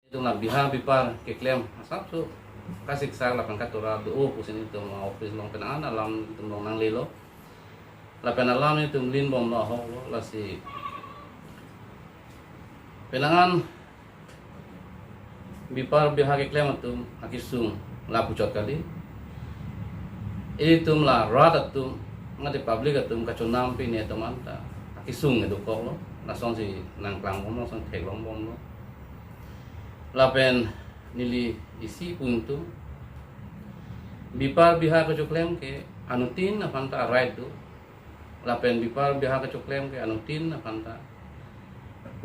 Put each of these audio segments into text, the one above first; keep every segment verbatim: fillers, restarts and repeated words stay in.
Itum la Bihar bipar keklem asapso kasiksak lapen katura do-o pusi nelitum office along penang an alam itum along nanglelo. Lapen alam itum linbomlo ahoklo, lasi penang an bipar Bihar keklem atum akesung lapuchot kali. Itum la rat atum, mate public atum kachonam pine atum anta akesung edokoklo. Lasonsi nangklangbomlo, lason theklongbomlo. Lapen neli isi pu itum, bipar Bihar kachoklem ke anuttin aphanta right do. Lapen bipar Bihar kachoklem ke anuttin aphanta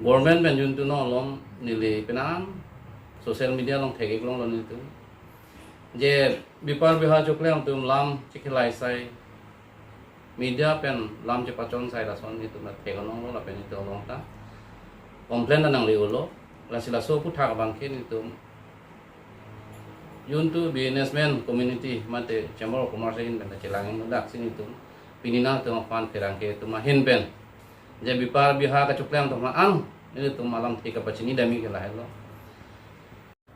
government pen juntu non along neli penang an social media along thek-ik longlo nelitum, je bipar Bihar choklem atum lam chikhelai sai, media pen lam chepachon sai, lason itum la thek-ik longlo lapen itum along ta complain ta nangle-olo. Lasi laso aphuthak abangke nelitum juntu businessman community mate Chamber of Commerce ahin pen ta chelang-ik, daksi nelitum pini nangtum aphan pherangke atum ahin pen, je bipar Bihar kachoklem atum aphan nelitum alamthe kapachini damji ke lahelo.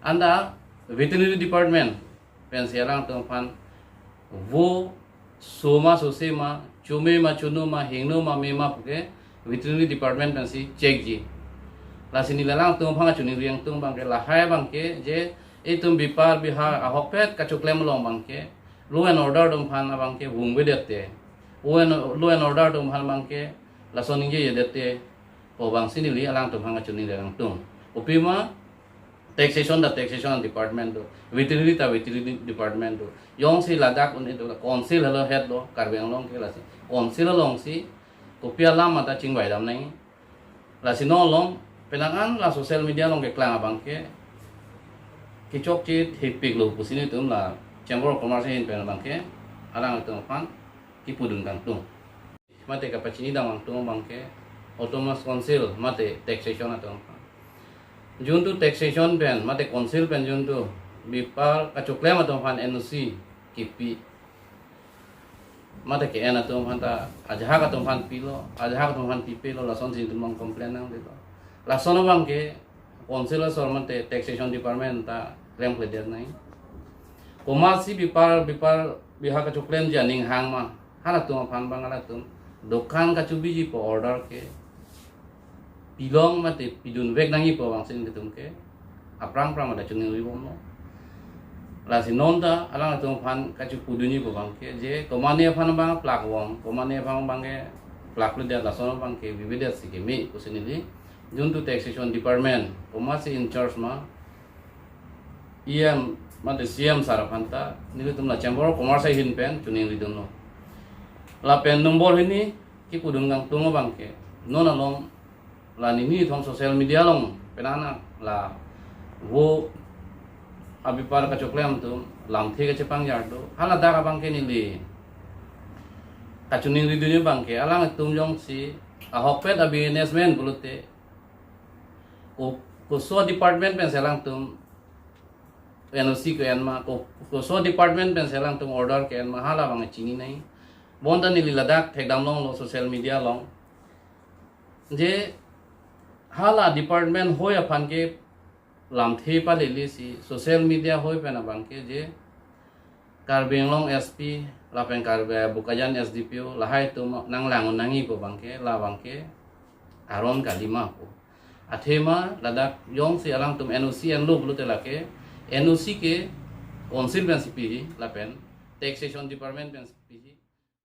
Anta veterinary department pensi alangtum aphan vo so ma sose ma, chome ma chono ma, hingno ma me ma puke veterinary department pensi checkji. Lasi neli alangtum aphan kachiningri ingtung abangke lahai abangke, je itum bipar Bihar ahokpet kachoklem along abangke law and order atum aphan abangke vungvedet te, law and, law and order atum aphan abangke lason ningjejedet te pu abangsi neli alangtum aphan kachiningri ingtung. Kopima taxation ta taxation department do, veterinary ta veterinary department do. Jongsi ladak un-e do, council helo head lo Karbi Anglong ke, lasi council alongsi kopi alam mata chingvai dam nangji. Lasi non along penang an la social media along keklang abangke kechokche thepiklo pusi nelitum la Chamber of Commerce ahin pen abangke alangtum aphan kipudun kangtung mate kapachini dam kangtung abangke Autonomous Council mate taxation atum aphan. Juntu taxation pen mate council pen juntu bipar kachoklem atum aphan N O C kipi mate ke-en atum aphanta ajahak atum aphan pilo, ajahak atum aphan pipelo, lasonsi itum along complain nangdetlo. Lason abangke council asor mate taxation department ta klemkledet nangji. Komatsi bipar, bipar Bihar kachoklemji aning hang ma, halatum aphan abang halatum dokan kachobijipo order ke pilong mate pidunvek nangjipo abangsi nelitum ke aphrang aphrang mate chiningribomlo. Lasi non ta alangtum aphan kachipudunjipo abangke, je komatne aphan abang plak vong, komatne aphan abangke plakledet, lason abangke vivedet si keme pusi neli juntu taxation department komatsi in charge ma, E M mate C M sir aphanta nelitum la Chamber of Commerce ahin pen chiningridunlo. Lapen nombor hini kipudun kangtung abangke, non along la nini thom social media along penang an la vo abipar kachoklem atum lamthe kachepangjar do, haladak abangke neli kachiningridunji abangke, alangtum jongsi ahokpet a-businessman pulote ko, koso department pensi alangtum N O C ke-en ma, ko, koso department pensi alangtum order ke-en ma, hala abang chini nangji. Bonta neli ladak thekdam longlo social media along, je hala department hoi aphan ke lamthe palele si social media hoi pen abangke je Karbi Anglong S P lapen Karbi Bokajan S D P O lahai atum nanglang nangjipo abangke, la abangke aron kalima pu. Athema ladak jongsi alangtum N O C enlo pulote lake N O C ke council pensi piji lapen taxation department pensi piji.